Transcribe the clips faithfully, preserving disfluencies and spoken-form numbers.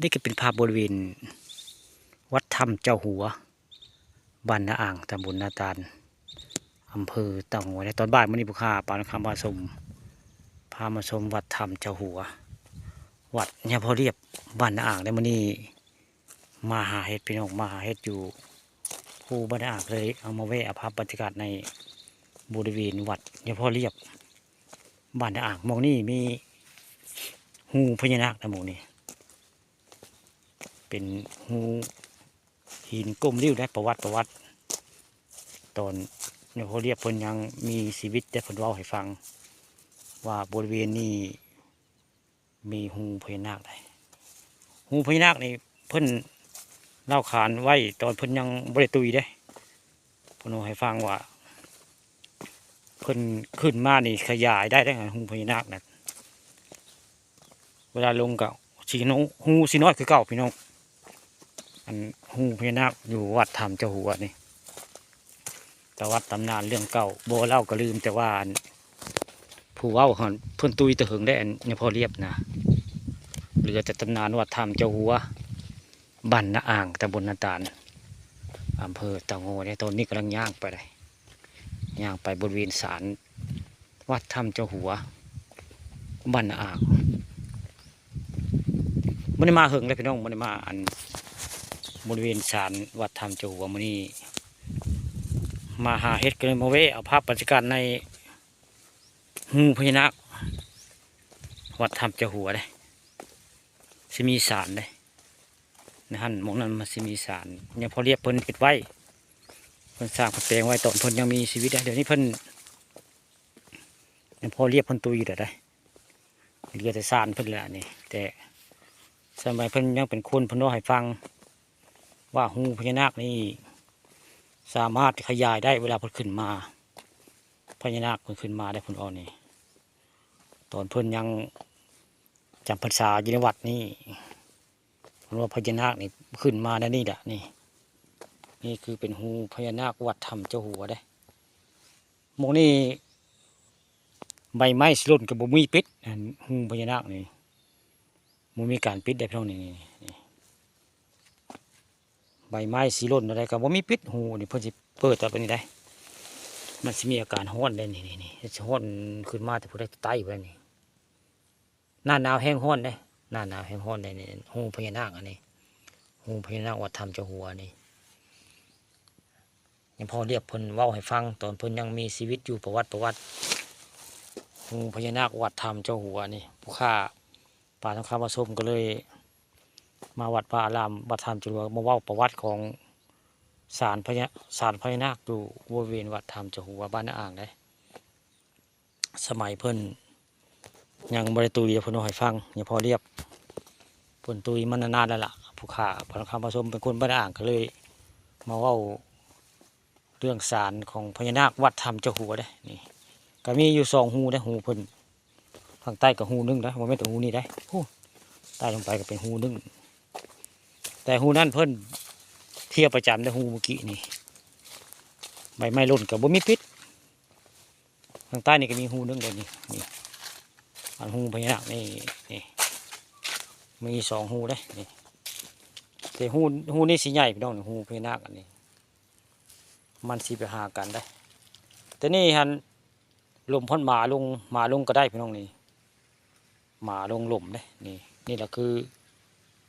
นี่ก็เป็นภาพบริเวณวัดถ้ำเจ้าหัว บ้านนาอ่าง ตำบลนาตาล อำเภอเต่างอย ในตอนบ่ายมื้อนี้ ผู้ข้าปานคำพาชม พามาชมวัดถ้ำเจ้าหัว วัดยาพ่อเรียบ บ้านนาอ่าง ในมื้อนี้มาหาเห็ด พี่น้อง มาหาเห็ดอยู่ภูบ้านนาอ่าง เลยเอามาแวะเอาภาพบรรยากาศในบริเวณวัดยาพ่อเรียบ บ้านนาอ่าง หม่องนี้มีฮูพญานาคนะ หม่องนี้ เป็นฮูหินก้มริ้วได้ ประวัติ ประวัติ ตอนยาพ่อเรียบเพิ่นยังมีชีวิตได้ เพิ่นเว้าให้ฟัง ว่าบริเวณนี้มีฮูพญานาคได้ ฮูพญานาคนี่เพิ่นเล่าขานไว้ตอนเพิ่นยังบ่ได้ตุยเด้ เพิ่นเล่าให้ฟังว่า เพิ่นขึ้นมานี่ขยายได้เด้ ฮูพญานาคนะ เวลาลงก็สิโน ฮูสิน้อยคือเก่า พี่น้อง อันฮูพญานาคอยู่วัดถ้ำเจ้าหัวนี่ ประวัติตำนานเรื่องเก่า บ่เล่าก็ลืม แต่ว่าอันผู้เว้าหั่นเพิ่นตุยแต่เหิงได้ อันยาพ่อเรียบนะ เหลือแต่ตำนานวัดถ้ำเจ้าหัว บ้านนาอ่าง ตำบลนาตาล อำเภอเต่างอย เนี่ย ตอนนี้กำลังย่างไปเลย ย่างไปบริเวณศาลวัดถ้ำเจ้าหัว บ้านนาอ่าง บ่ได้มาเหิงเลย พี่น้อง บ่ได้มาอันบริเวณศาลวัดถ้ำเจ้าหัว มื้อนี้มาหาเห็ด ก็เลยมาแวะเอาภาพบรรยากาศในฮูพญานาค วัดถ้ำเจ้าหัวเด้ สิมีศาลเด้ ในหั่นหม่องนั้นมันสิมีศาล ยาพ่อเรียบเพิ่นเฮ็ดไว้ เพิ่นสร้างเพิ่นแปลงไว้ตอนเพิ่นยังมีชีวิตได้ เดี๋ยวนี้เพิ่น ยาพ่อเรียบเพิ่นตุยแล้วได้ เหลือแต่ศาลเพิ่นแล้วนี่ แต่สมัยเพิ่นยังเป็นคน เพิ่นเล่าให้ฟังว่าฮูพญานาคนี่สามารถขยายได้ เวลาเพิ่นขึ้นมา พญานาคเพิ่นขึ้นมาได้ เพิ่นเว้านี่ ตอนเพิ่นยังจำพรรษาอยู่ในวัดนี่ เพิ่นว่าพญานาคนี่ขึ้นมาแนวนี้แหละ นี่ นี่คือเป็นฮูพญานาควัดถ้ำเจ้าหัวเด้ หม่องนี้ใบไม้สิหล่นก็บ่มีปิด อันฮูพญานาคนี่ บ่มีการปิดได้ พี่น้อง นี่ นี่ นี่ ใบไม้สิหล่นอะไรก็บ่มีปิด ฮูนี่เพิ่นสิเปิดตลอดนี่ได้ มันสิมีอาการฮ้อนได้ นี่ นี่ นี่ สิฮ้อนขึ้นมาแต่ผู้ใดใต้ไว้นี่ หน้าหนาวแฮงฮ้อนเด้ หน้าหนาวแฮงฮ้อนเด้ นี่ ฮูพญานาคอันนี้ ฮูพญานาควัดถ้ำเจ้าหัวนี่ ยาพ่อเรียบเพิ่นเว้าให้ฟัง ตอนเพิ่นยังมีชีวิตอยู่ ประวัติ ประวัติ ฮูพญานาควัดถ้ำเจ้าหัวนี่ ผู้ข้าปานคำพาชมก็เลยมาวัดวาอาราม วัดถ้ำเจ้าหัว มาเว้าประวัติของศาลพญา ศาลพญานาคอยู่บริเวณวัดถ้ำเจ้าหัว บ้านนาอ่างเด้ สมัยเพิ่นยังบ่ได้ตุย เพิ่นเว้าให้ฟัง ยาพ่อเรียบ เพิ่นตุยมานานๆแล้วล่ะ ผู้ข้าปานคำพาชมเป็นคนบ้านนาอ่าง ก็เลยมาเว้าเรื่องศาลของพญานาควัดถ้ำเจ้าหัวเด้ นี่ ก็มีอยู่สองฮูเด้ ฮูเพิ่น ทางใต้ก็ฮูหนึ่งนะ บ่แม่นแต่ฮูนี่ได้ ฮูใต้ลงไปก็เป็นฮูหนึ่ง แต่ฮูนั่นเพิ่นเที่ยวประจำเด้ ฮูเมื่อกี้นี่ ใบไม้หล่นก็บ่มีปิด ทางใต้นี่ก็มีฮูหนึ่งเลย นี่ นี่ อันฮูพญานาคนี่ นี่ มีสองฮูเด้ นี่ แต่ฮู ฮูนี่สิใหญ่ พี่น้อง ฮูพญานาคอันนี้ มันสิไปหากันได้ แต่นี่หั่น ลมพัดหมาลง หมาลงก็ได้ พี่น้อง นี่ หมาลงหล่มเด้ นี่ นี่แหละคือ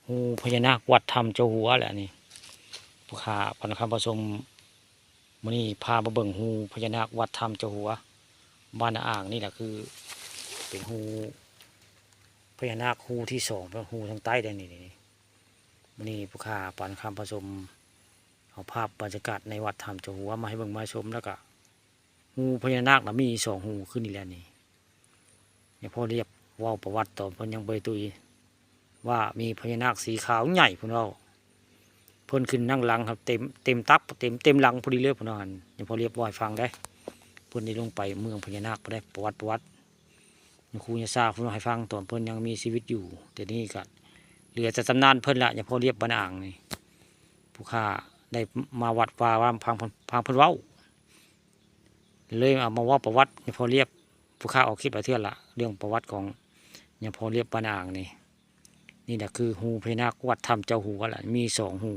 ฮูพญานาควัดถ้ำเจ้าหัวแหละนี่ ผู้ข้าปานคำพาชม มื้อนี้พามาเบิ่งฮูพญานาควัดถ้ำเจ้าหัว บ้านนาอ่าง นี่แหละคือเป็นฮูพญานาคฮูที่สอง เป็นฮูทางใต้ได้นี่ นี่ มื้อนี้ผู้ข้าปานคำพาชม เอาภาพบรรยากาศในวัดถ้ำเจ้าหัวมาให้เบิ่งมาชม แล้วก็ฮูพญานาคน่ะมีสองฮูคือนี่แหละนี่ ยาพ่อเรียบเว้าประวัติตอนเพิ่นยังบ่ได้ตุย ว่ามีพญานาคสีขาวใหญ่ เพิ่นเว้า เพิ่นขึ้นนั่งหลังครับ เต็ม เต็มตัก เต็ม เต็มหลังพอดีเลย เพิ่นว่าหั่น ยาพ่อเรียบเว้าให้ฟังได้ เพิ่นได้ลงไปเมืองพญานาคไปได้ ประวัติ ประวัติ ยาครูยาซาเพิ่นเว้าให้ฟังตอนเพิ่นยังมีชีวิตอยู่ แต่นี่ก็เหลือแต่ตำนานเพิ่นละ ยาพ่อเรียบบ้านนาอ่างนี่ ผู้ข้าได้มาวัดวาอาราม ฟังเพิ่น ฟังเพิ่นเว้า เลยเอามาเว้าประวัติยาพ่อเรียบ ผู้ข้าออกคลิปหลายเทื่อละ เรื่องประวัติของยาพ่อเรียบบ้านนาอ่างนี่ นี่แหละคือฮูพญานาควัดถ้ำเจ้าฮูหั่นล่ะ มีสองฮู